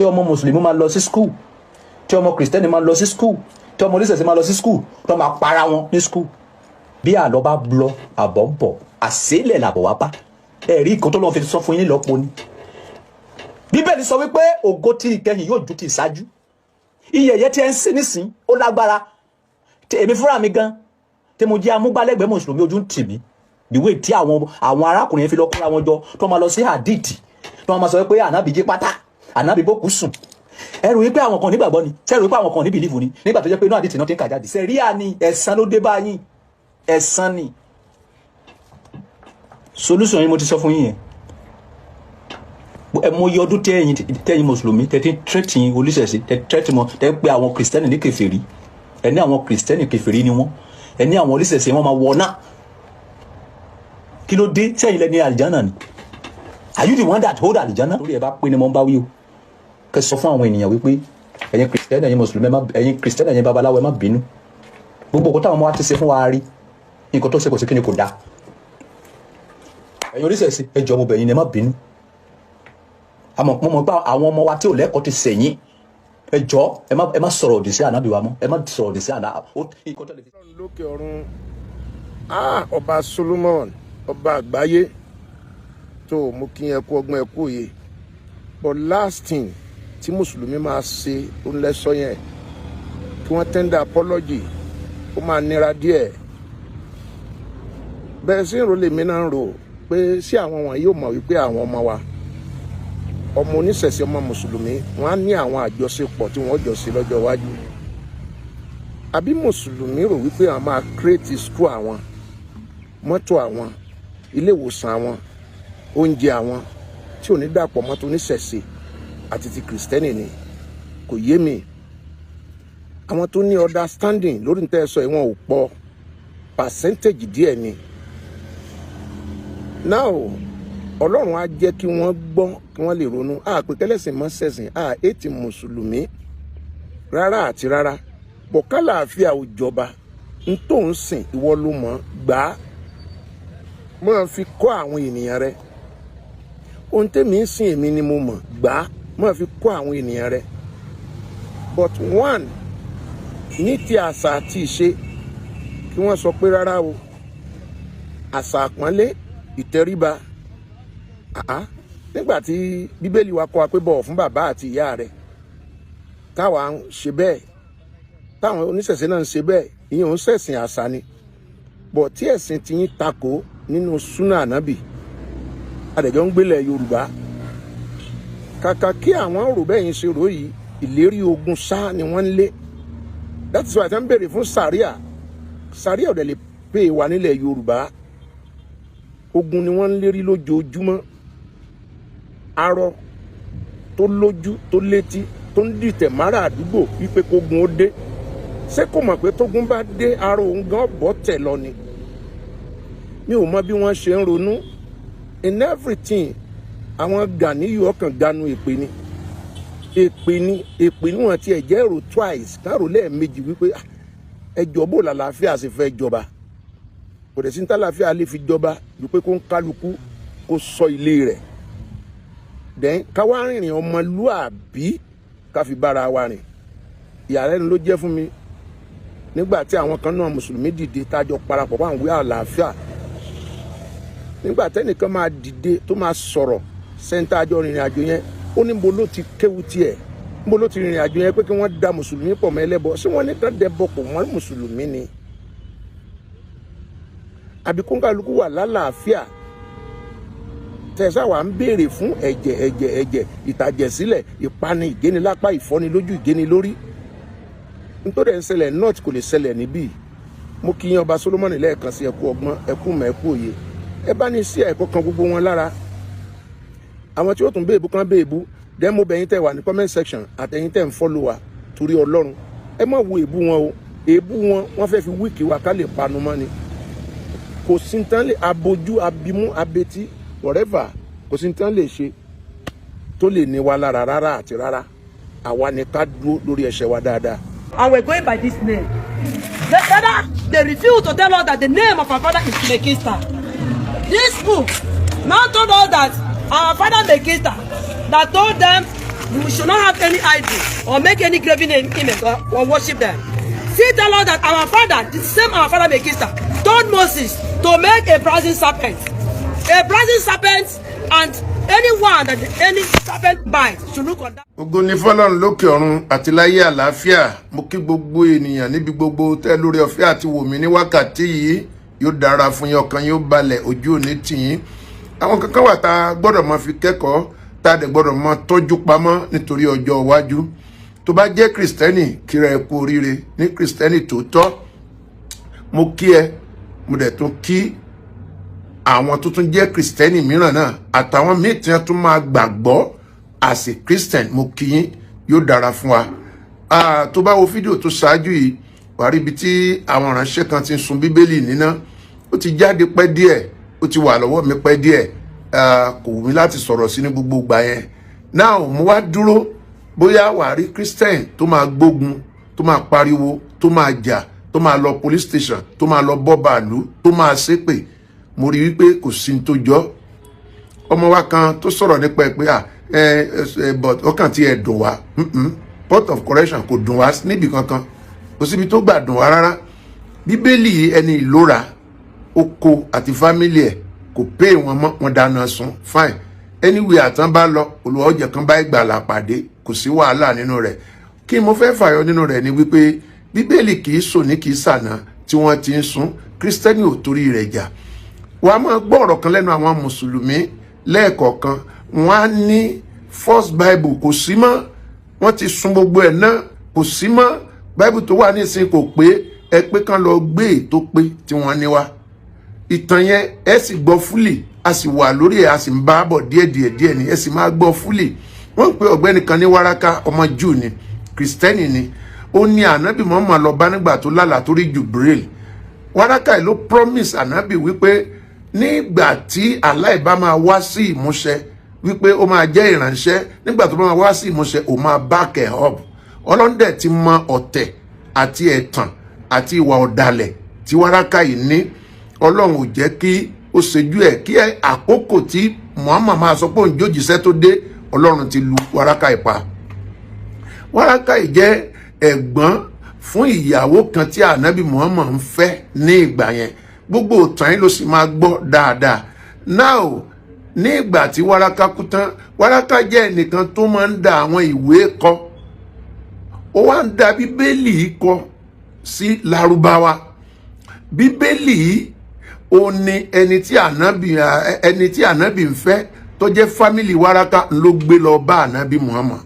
Ọmọ mùsùlùmí máa lọ sí school, tí ọmọ kìrìsìtẹ́nì máa lọ sí school, tí ọmọ oníṣẹ̀ṣe máa lọ sí school, tó máa para wọn ní school. Bí àlọ́ bá lọ, àbọ̀ ń bọ̀, àṣélẹ̀ làbọ̀ wá bá. Ẹ̀rí nǹkan tó lọ́ọ́ fi sọ fún yín nílọ́po ni. Bíbélì sọ wípé ògo tí ìkẹyìn yóò ju ti ìṣáájú. Iyẹ̀yẹ́ tí ẹ ń ṣe nísìn ó lágbára. Tí èmi fúnra mi gan tí mo jẹ́ amúgbálẹ́gbẹ̀ẹ́ mùsùlùmí, ojú ń tì mí, the way tí àwọn arákùnrin yẹn fi lọ kóra wọn jọ, tó máa lọ sí hadith, tó máa sọ pé ànábì jí pátá, ànábì bókú sùn. Ẹ rò wípé àwọn kan nígbàgbọ́ ni? Ṣé ẹ rò wípé àwọn kan ní belief ni? Nígbà tó jẹ́ pé inú hadith náà ti ń kà jáde, sẹ́ríà ni. Ẹ̀san ló dé báyìí, ẹ̀san ni solution yìí. Mo ti sọ fún yín yẹn. Ẹ mọ iye ọdún tẹ́yìn mùsùlùmí tẹ́tí threaten oníṣẹ̀ṣe, tẹ́ threaten mọ́, tẹ́ pé àwọn kìrìsìtẹ́nì ní kèfèrí. Ẹ ní àwọn kìrìsìtẹ́nì kèfèrí ni wọ́n. Ẹ ní àwọn oníṣẹ̀ṣe wọ́n máa wọ̀ náà. Kí ló dé sẹ́yìn lẹ́ni àlìjánà ni? Are you the one that hold àlìjánà? Lórí ẹ bá pé ni mo ń bá wí o. Kẹ́ sọ fún àwọn ènìyàn wípé ẹ̀yin kìrìsìtẹ́nì, ẹ̀yin mùsùlùmí, ẹ̀yin kìrìsìtẹ́nì, ẹ̀yin babaláwo, ẹ má bínú. Gbogbo nǹkan táwọn ọmọ wa ti ṣe fún wa rí, nǹkan tó ṣe kò sí kí ni kò dáa. Ẹ̀yin oníṣẹ̀ṣe, ẹ jọ̀ọ́, mo bẹ̀ yín ni, ẹ má bínú. Àmọ́ mo mọ̀ pé àwọn ọmọ wa tí ò lẹ́kọ̀ọ́ ti sẹ̀yìn. Ẹ jọ̀ọ́, ẹ má sọ̀rọ̀ òdì sí ànábì wa mọ́. Ẹ má sọ̀rọ̀ òdì sí àná. Ọlọ́run lókè ọ̀run, ah, ọba Solomon, ọba àgbáyé, tó mú kí ẹ kú ọgbọ́n, ẹ kú òye. But last thing tí mùsùlùmí máa ṣe ó ń lẹ́sọ yẹn, kí wọ́n tender apology, ó máa nira díẹ̀. Bẹ́ẹ̀ sí ìrò lèmi náà ń rò pé sí àwọn wọ̀nyí yóò mọ̀ wípé àwọn ọmọ wa, ọmọ oníṣẹ̀ṣe, ọmọ mùsùlùmí, wọ́n á ní àwọn àjọṣepọ̀ tí wọ́n jọ ṣe lọ́jọ́ iwájú. Àbí mùsùlùmí rò wípé àwọn máa create school, àwọn mọ́tò, àwọn ilé ìwòsàn, àwọn oúnjẹ, àwọn tí ò ní dàpọ̀ mọ́tò oníṣẹ̀ṣe àti ti kìrìsìtẹ́nì ni? Kò yé mi. Àwọn tó ní understanding lórí níta ẹ̀sọ́ ìwọ̀n ò pọ̀, percentage díẹ̀ ni. Now, Ọlọ́run á jẹ́ kí wọ́n gbọ́, kí wọ́n lè ronú. Àpè kẹlẹ́sìn mọ́ sẹ̀sìn, à ètì mùsùlùmí rárá àti rárá bọ̀. Kálàáfíà ò jọba. N tó ń sìn, ìwọ ló mọ̀. Gbà á, máa fi kọ́ àwọn ènìyàn rẹ. Ohun tèmi ń sìn, èmi ni mo mọ̀. Gbà á, máa fi kọ́ àwọn ènìyàn rẹ. But one, ní ti àṣà àti ìṣe, kí wọ́n sọ pé rárá o, àṣà àpọ́nlé, ìtẹríba. Àá, nígbà tí Bíbélì wa kọ́ wa pé bọ̀wọ̀ fún bàbá àti ìyá rẹ̀, táwa ń ṣe bẹ́ẹ̀, táwọn oníṣẹ̀ṣe náà ń ṣe bẹ́ẹ̀, ìyẹn ò ń ṣẹ̀sìn, àṣà ni. Bọ̀ tí ẹ̀sìn ti yín takò nínú súnà ànábì, adẹ̀jọ́ ń gbélẹ̀ Yorùbá. Kàkà kí àwọn rò bẹ́ẹ̀ yín ṣe rò yìí, ìlérí ogun ṣá ni wọ́n ń lé. That is why tí wọ́n ń béèrè fún sàríà. Sàríà ò dẹ̀ lè pè wá nílẹ̀ Yorùbá. Ogun ni wọ́n ń lérí lójoojúmọ́. Arọ tó lójú, tó létí, tó ń dìtẹ̀ mára àdúgbò wípé kógun ó dé, ṣé kò mọ̀ pé tógun bá dé, arọ òun gan bọ́ tẹ̀ lọ ni? Mi ò mọ bí wọ́n ṣe ń ronú in everything. Àwọn Gàníyù ọkàn ganu, èpè ni, èpè ni, èpè ni. Wọ́n ti ẹ̀ jẹ́ rò twice, káàrò lẹ́ẹ̀mejì wípé ẹjọ́ bò làlàáfíà sì fẹ́ jọba. Kò dẹ̀ sí ní tàlàáfíà lè fi jọba ju pé kó ń kálukú kó sọ ilé rẹ̀, then káwá rìnrìn ọmọlúàbí, ká fi bára wa rìn. Ìyàlẹ́nu ló jẹ́ fún mi nígbà tí àwọn kan náà mùsùlùmí dìde, tájọ parapọ̀ wà ń wí àlàáfíà, nígbà tẹ́nìkan máa dìde tó máa sọ̀rọ̀ sẹ́ńtà àjọ rìnrìn àjò yẹn, ó ní bo ló ti kéwu tiẹ̀, níbo ló ti rìnrìn àjò yẹn pé kí wọ́n da mùsùlùmí pọ̀ mọ́ ẹlẹ́bọ? Ṣé wọ́n ní kán dẹbọ pọ̀ mọ́ mùsùlùmí ni? Àbí kóńkálukú wà lálàáfíà? Tẹ̀sán wà ń béèrè fún ẹ̀jẹ̀, ẹ̀jẹ̀, ẹ̀jẹ̀, ìtàjẹ̀sílẹ̀, ìpani, ìgénilápá, ìfọ́nilójú, ìgénilórí. Nítorí ẹ̀ ń ṣẹlẹ̀ north, kò lè ṣẹlẹ̀ níbí. Mo kí yín, ọba Solomoni, lẹ́ẹ̀kan sí. Ẹ̀kú ọgbọ́n, ẹ̀kú mọ̀, ẹ̀kú òye. Ẹ bá ní sí ẹ̀kọ́ kan gbogbo wọn lára. Àwọn tí ó tún béèbú kan béèbú dẹ́. Mo bẹ̀ yín tẹ́ wà ní comment section, àtẹ̀yìn tẹ́ ń follow wa, torí Ọlọ́run, ẹ má wo èébú wọn o. Èébú wọn, wọ́n fẹ́ fi weak wa ká lè panu mọ́ ni. Kò sí tán lè abojú, abimú, abetí, whatever, kò sí tán lè ṣe tó lè ní wa lára rárá àti rárá. Àwa ni ká dúró lórí ẹsẹ̀ wa dáadáa. And we're going by this name. The father, they refuse to tell us that the name of our father is Mekista. This book now told us that our father Mekista that told them We should not have any idol or make any graven image or worship them. See tell us that our father, the same our father Melchizedek, told Moses to make a brazen serpent. A brazen serpent, and anyone that any serpent bites should look on that. Ògo ni fọ́lọ́run lókè ọ̀run àti láyé àlàáfíà. Mo kí gbogbo ènìyàn níbi gbogbo tẹ́ lórí ọ̀fẹ́ àti wò mí ní wákàtí yìí. Yóò dára fún yín, ọkàn yóò balẹ̀, ojú òní tì yín. Àwọn kankan wà tá a gbọ́dọ̀ máa fi kẹ́kọ̀ọ́, tá a dẹ̀ gbọ́dọ̀ máa tọ́jú pamọ́ nítorí ọjọ́ iwájú. Tó bá jẹ́ Kìrìsìtẹ́nì, kíra ẹ kú oríire ní Kìrìsìtẹ́nì tòótọ́. Mo kí ẹ, mo dẹ̀ tún kí àwọn tó tún jẹ́ Kìrìsìtẹ́nì mìíràn náà àtàwọn míì tí wọ́n tún máa gbàgbọ́ as a Christian. Mo kí yín, yóò dára fún wa. Tó bá wo fídíò tó ṣáájú yìí, wàá rí ibi tí àwọn ìránṣẹ́ kan ti ń sun Bíbélì níná. Ó ti jáde pẹ́ díẹ̀, ó ti wà lọ́wọ́ mi pẹ́ díẹ̀. Kò wù mí láti sọ̀rọ̀ sí ní gbogbo ìgbà yẹn náà. Mo wá dúró bóyá wàá rí Christian tó máa gbógun, tó máa pariwo, tó máa jà, tó máa lọ police station, tó máa lọ bọ́ bàálù, tó máa ṣépè. Mo rí wípé kò sí ní tó jọ. Ọmọ wa kan tó sọ̀rọ̀ nípa ẹ̀ pé à ẹ ẹ, but ọkàn tí ẹ dùn wá. Point of correction, kò dùn wá níbi kankan, kò síbi tó gbà dùn wá rárá. Bíbélì, ẹni ìlóra oko àti family ẹ̀ kò pé wọn mọ́, wọn dáná sun. Fine, anyway, àtàn bá lọ, Olùwà ọjà kan bá ìgbàlà pàdé, kò sí wàhálà nínú rẹ̀. Kí mo fẹ́ fàyọ nínú rẹ̀ ni wípé Bíbélì kì í sòní, kì í sànà tí wọ́n ti ń sun. Kírísítẹ́nì ò torí rẹ̀ jà. Wàá máa gbọ́ ọ̀rọ̀ kan lẹ́nu àwọn Mùsùlùmí lẹ́ẹ̀kọ̀ọ̀kan. Wọ́n á ní first Bible kò sí mọ́, wọ́n ti sun gbogbo ẹ̀ náà, kò sí mọ́, Bible tó wà nísìnyí kò pé. Ẹ pé kán lọ gbé ètò pé tí wọ́n ní wá. Ìtàn yẹn, ẹ sì gbọ́ fully, a sì wà lórí ẹ̀, a sì ń bá bọ̀ díẹ̀ díẹ̀ díẹ̀ ni. Ẹ sì máa gbọ́ fully. Wọ́n ń pe ọ̀gbẹ́ni kan ní Wáráká, ọmọ Júù ni, Kìrìsìtẹ́nì ni. Ó ní Ànábì Muhammad lọ bá nígbà tó lálàá tó rí Jubril. Wáráká yìí ló promise Ànábì wípé nígbà tí aláìbá máa wá sí ìmúṣẹ, wípé ó máa jẹ́ ìránṣẹ́, nígbà tó máa wá sí ìmúṣẹ, ó máa back ẹ̀ up. Ọlọ́ndẹ̀ ti mọ ọ̀tẹ̀ àti ẹ̀tàn àti ìwà ọ̀dàlẹ̀ tí Wáráká yìí ní. Ọlọ́run ò jẹ́ kí ó ṣojú ẹ̀ kí àkókò tí Muhammad máa sọ pé òun jójìṣẹ́ tó dé, Ọlọ́run ti lu Wáráká yìí pa. Wáráká yìí jẹ́ ẹ̀gbọ́n fún ìyàwó kan tí Ànábì Muhammad ń fẹ́ ní ìgbà yẹn. Gbogbo ìtàn yìí ló sì máa gbọ́ dáadáa. Now, ní ìgbà tí Wáráká kú tán, Wáráká jẹ́ ẹnìkan tó máa ń da àwọn ìwé kọ. Ó wá ń da Bíbélì yìí kọ sí Lárúbáwá. Bíbélì yìí, ó ní ẹni tí Ànábì ń fẹ́ tó jẹ́ family Wáráká ló gbé lọ bá Ànábì Muhammad.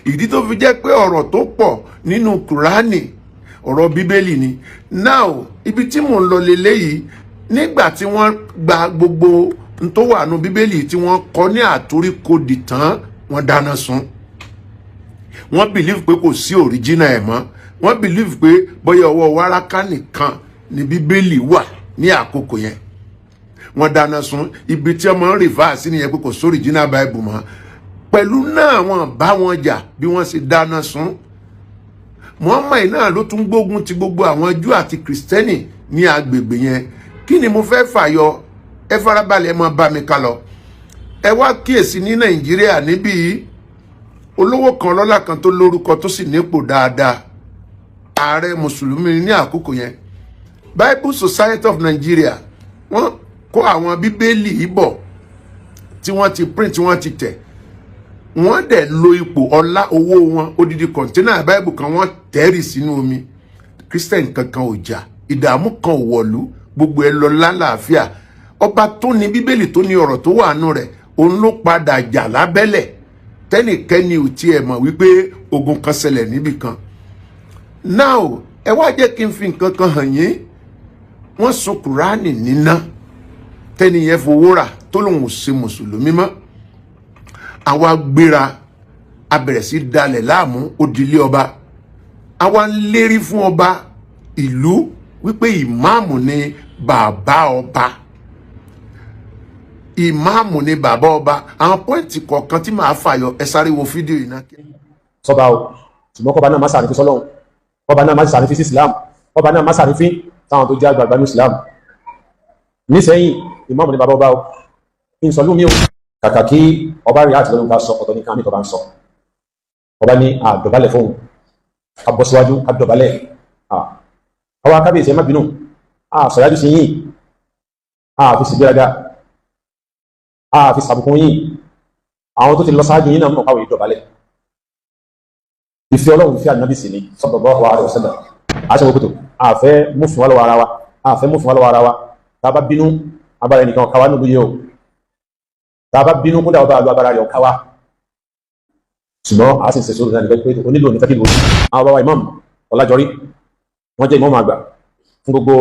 Ìdí tó fi jẹ́ pé ọ̀rọ̀ tó pọ̀ nínú Kùránì, ọ̀rọ̀ Bíbélì ni. Now, ibi tí mò ń lọ leléyìí: nígbà tí wọ́n gba gbogbo n tó wà nù Bíbélì tí wọ́n kọ ní àtoríkodì tán, wọ́n dáná sun. Wọ́n believe pé kò sí original ẹ̀ mọ́. Wọ́n believe pé bóyá ọwọ́ Wáráká nìkan ni Bíbélì wà ní àkókò yẹn. Wọ́n dáná sun. Ibi tí wọ́n máa ń refer sí nìyẹn pé kò sí original Bible mọ́. Pẹ̀lú náà, wọ́n bá wọn jà bí wọ́n ṣe dáná sun. Muhammad náà ló tún gbógun ti gbogbo àwọn Júù àti Kìrìsìtẹ́nì ní agbègbè yẹn. Kí ni mo fẹ́ fàyọ? Ẹ farabalẹ̀, ẹ máa bá mi ká lọ. Ẹ wá kíyèsí, ní Nàìjíríà níbí yìí, olówó kan, lọ́lá kan tó lórúkọ, tó sì nípò dáadáa, ààrẹ Mùsùlùmí ní àkókò yẹn, Bible Society of Nigeria, wọ́n kó àwọn Bíbélì yìí bọ̀ tí wọ́n ti print, tí wọ́n ti tẹ̀. Wọ́n dẹ̀ lo ipò, ọlá, owó wọn. Odidi container Bible kan, wọ́n tẹ̀rì sínú omi. Christian kankan ò jà, ìdààmú kan ò wọ̀lú, gbogbo ẹ lọ lálàáfíà. Ọba tó ní Bíbélì, tó ní ọ̀rọ̀ tó wà nù rẹ̀, òun ló padà jà lábẹ́lẹ̀ tẹ́nìkẹ́ni ò tiẹ̀ mọ̀ wípé ogun kan ṣẹlẹ̀ níbì kan. Now, ẹ wá jẹ́ kí n fi nǹkan kan hàn yín. Wọ́n sun Kùránì níná tẹ́ni yẹn fowó rà tó lòun ò ṣe Mùsùlùmí mọ́. Àwa gbéra, a bẹ̀rẹ̀ sí dalẹ̀ láàmú òdìlé ọba. Àwa ń lérí fún ọba ìlú wípé ìmáàmù ni bàbá ọba, ìmáàmù ni bàbá ọba. Àwọn point kọ̀ọ̀kan tí màá fàyọ, ẹ sáré wo fídíò yìí náà. Sọba o, ṣùgbọ́n kọba náà má sàrífín sọ́lọ́hun, kọba náà má sàrífín sí Islam, kọba náà má sàrífín táwọn tó jẹ́ àgbààgbà ní Islam nísẹ́yìn. Ìmáàmù ní bàbá ọba o, ìsọ̀lú mi o. Kàkà kí ọba rí àti lọ́dún bá sọ ọ̀tọ̀ ní kàmí tó bá ń sọ. Ọba ní àdọ̀bálẹ̀ fóun, ká bọ́ síwájú ká dọ̀bálẹ̀. Àwa kábíyèsí, ẹ má bínú, àsọ̀yájú sí yín, àfi sì gbéraga, àfi sàbùkún yín. Àwọn tó ti lọ sáájú yín náà mọ̀ káwé dọ̀bálẹ̀. Ìfẹ́ Ọlọ́run, ìfẹ́ Ànábì sí ni, sallallahu alaihi wasallam. Àṣẹ wọ́pẹ̀tò àfẹ́ múfin wá lọ́wọ́ ara wa, àfẹ́ múfin wá lọ́wọ́ ara wa. Tá a bá bínú, agbára ẹnìkan káwá nílùú yìí o. Tá a bá bínú, kódà ọba àlọ́, agbára rẹ̀ káwá. Ṣùgbọ́n a sì ń ṣe náà nígbà pé onílò nífẹ̀ẹ́ kí ló. Àwọn bàbá Imam Ọlájọrí, wọ́n jẹ́ ìmọ̀ọ́mù àgbà fún gbogbo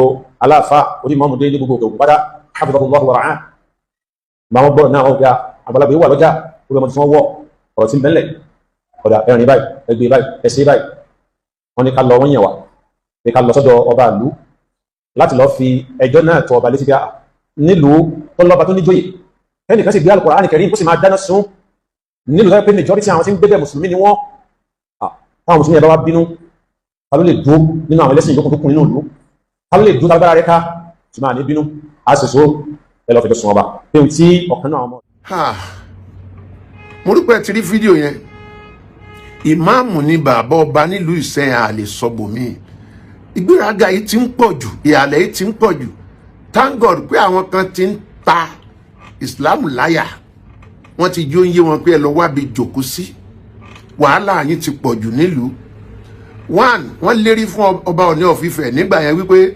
aláàfáà orí ìmọ̀ọ́mù dé ní gbogbo òkè òkú pátá, hafidhahullahu wa ra'ah. Bá wọn gbọ́dọ̀ náà, wọ́n gba àgbàlagbà yìí wà lọ́jà orí ọmọ tí wọ́n wọ̀ ọ̀rọ̀ tí ń bẹ́ńlẹ̀ ọ̀dà ẹ̀rìn báyìí, ẹgbẹ́ báyìí, ẹsẹ̀ báyìí. Wọ́n ní ká lọ, wọ́n yàn wá pé ká lọ sọ́dọ̀ ọba ìlú láti lọ fi ẹjọ́ náà tó ọba létí bí nílùú tó lọ́ba tó níjòyè, ẹnìkan sì gbé Al-Qur'an Karim kó sì máa dáná sun nílùú tó yẹ pé majority àwọn tí ń gbé bẹ́ẹ̀ mùsùlùmí ni wọ́n. Táwọn mùsùlùmí yẹn bá wá bínú, ta ló lè dúró nínú àwọn ẹlẹ́sìn ìjókòó tó kún nínú ìlú? Ta ló lè dúró tágbára rẹ ká? Tí máa ní bínú, a sì so ẹ lọ fẹjọ́ sùn ọba pé ohun tí ọ̀kan náà ọmọ. Mo rí pé ẹ ti rí fídíò yẹn. Ìmáàmù ni bàbá ọba nílùú Ìsẹ́yìn. Àlè sọ́bòmí, ìgbéraga yìí ti ń pọ̀ jù, ìhàlẹ̀ yìí ti ń pọ̀ jù. Thank God pé àwọn kan ti ń ta Islam láyà. Wọ́n ti jó ń yé wọn pé ẹ lọ wábi jòkó sí, wàhálà yín ti pọ̀ jù nílùú. One, wọ́n lérí fún ọba Ọọ̀ni of Ifẹ̀ nígbà yẹn wípé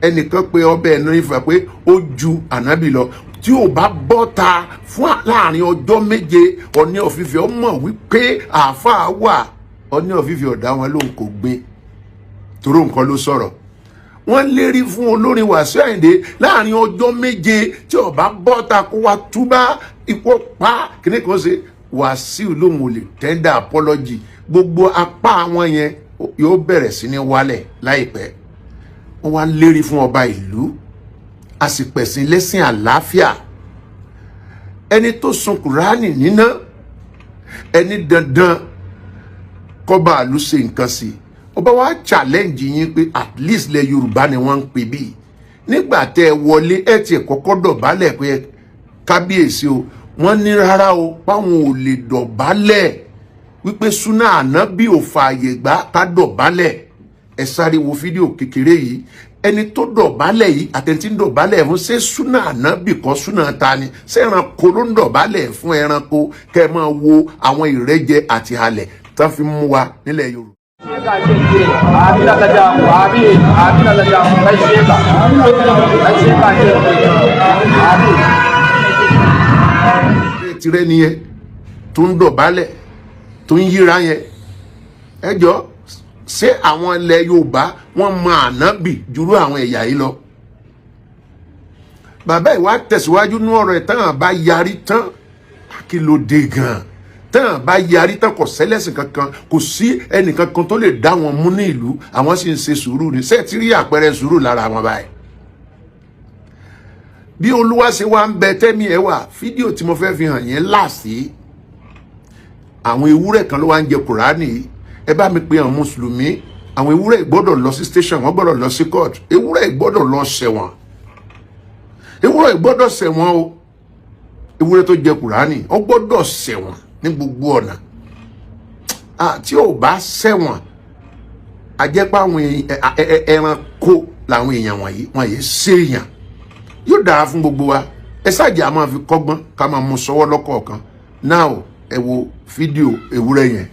ẹnìkan pé ọbẹ̀ ẹ̀nà Ifẹ̀ pé ó ju ànábì lọ, tí ò bá bọ́ ta fún láàrin ọjọ́ 7, Ọọ̀ni of Ifẹ̀ ó mọ̀ wípé àáfàá wà. Ọọ̀ni of Ifẹ̀ ọ̀dá wọn lóhùn, kò gbin toró nǹkan ló sọ̀rọ̀. Wọ́n lérí fún olórin Wàsíù Àyìndé, láàrin ọjọ́ 7 tí ó bá bọ́ta kó wá túbá, ipò pa kíní kan ṣe. Wàsíù lòun ò lè tender apology. Gbogbo apá àwọn yẹn yóò bẹ̀rẹ̀ sí ní wálẹ̀ láìpẹ́. Wọ́n wá lérí fún ọba ìlú, a sì pẹ̀sìn lẹ́sìn àlàáfíà. Ẹni tó sun Kùránì níná, ẹni dandan kọ́ba àlù ṣe nǹkan sí i. Ọba wa challenge yín pé at least lẹ Yorùbá ni wọ́n ń pè bí nígbà tẹ́ ẹ wọlé, ẹ tiẹ̀ kọ́kọ́ dọ̀bálẹ̀ pé kábíyèsí o. Wọ́n ní rárá o, páwọn ò lè dọ̀bálẹ̀, wípé súnà ànábì ò fààyè gbà ká dọ̀bálẹ̀. Ẹ sáré wo fídíò kékeré yìí. Ẹni tó dọ̀bálẹ̀ yìí, àtẹ̀ntí ń dọ̀bálẹ̀ fún, ṣé súnà ànábì kọ́? Súnà ta ni? Ṣé ẹranko ló ń dọ̀bálẹ̀ fún ẹranko? Kẹ́ ẹ máa wo àwọn ìrẹ́jẹ àti halẹ̀ tán fi mú wa nílẹ̀ Yorùbá. Amin, Allah ja ku, amin, amin, Allah ja ku, gaishe ka, gaishe ka, amin. Tirẹ̀ nìyẹn tó ń dọ̀bálẹ̀, tó ń yíra yẹn. Ẹ jọ, ṣé àwọn ilẹ̀ Yorùbá wọ́n mọ ànábì jùlọ àwọn ẹ̀yà yìí lọ? Bàbá ìwà tẹ̀síwájú ní ọ̀rọ̀ ẹ̀. Tán bá yarí tán, kí ló dé gan-an? Tán bá yarí tán, kò sẹ́lẹ̀sìn kankan, kò sí ẹnìkankan tó lè dá wọn mú ní ìlú. Àwọn sì ń ṣe sùúrù ní sẹ́ẹ̀ tí rí àpẹẹrẹ sùúrù lára wọn báyìí. Bí Olúwa ṣe wá ń bẹ tẹ́mi ẹ̀ wà, fídíò tí mo fẹ́ fi hàn yẹn láàsì, àwọn ewúrẹ́ kan ló wá ń jẹ Kùránì yìí. Ẹ bá mi pe àwọn mùsùlùmí, àwọn ewúrẹ́ gbọ́dọ̀ lọ sí station, wọ́n gbọ́dọ̀ lọ sí court, ewúrẹ́ gbọ́dọ̀ lọ ṣẹ̀wọ̀n, ewúrẹ́ gbọ́dọ̀ ṣẹ̀wọ̀n o. Ewúrẹ́ tó jẹ Kùránì, ó gbọ́dọ̀ ṣẹ̀wọ̀n ní gbogbo ọ̀nà. Tí ò bá ṣẹ̀wọ̀n, a jẹ́ pé àwọn ẹranko làwọn èèyàn wọ̀nyí, wọ́n yìí ṣèèyàn. Yóò dára fún gbogbo wa. Ẹ ṣáàjì a máa fi kọ́gbọ́n, ká máa mú sọ́wọ́ lọ́kọ̀ọ̀kan. Now, ẹ wo fídíò ewúrẹ́ yẹn.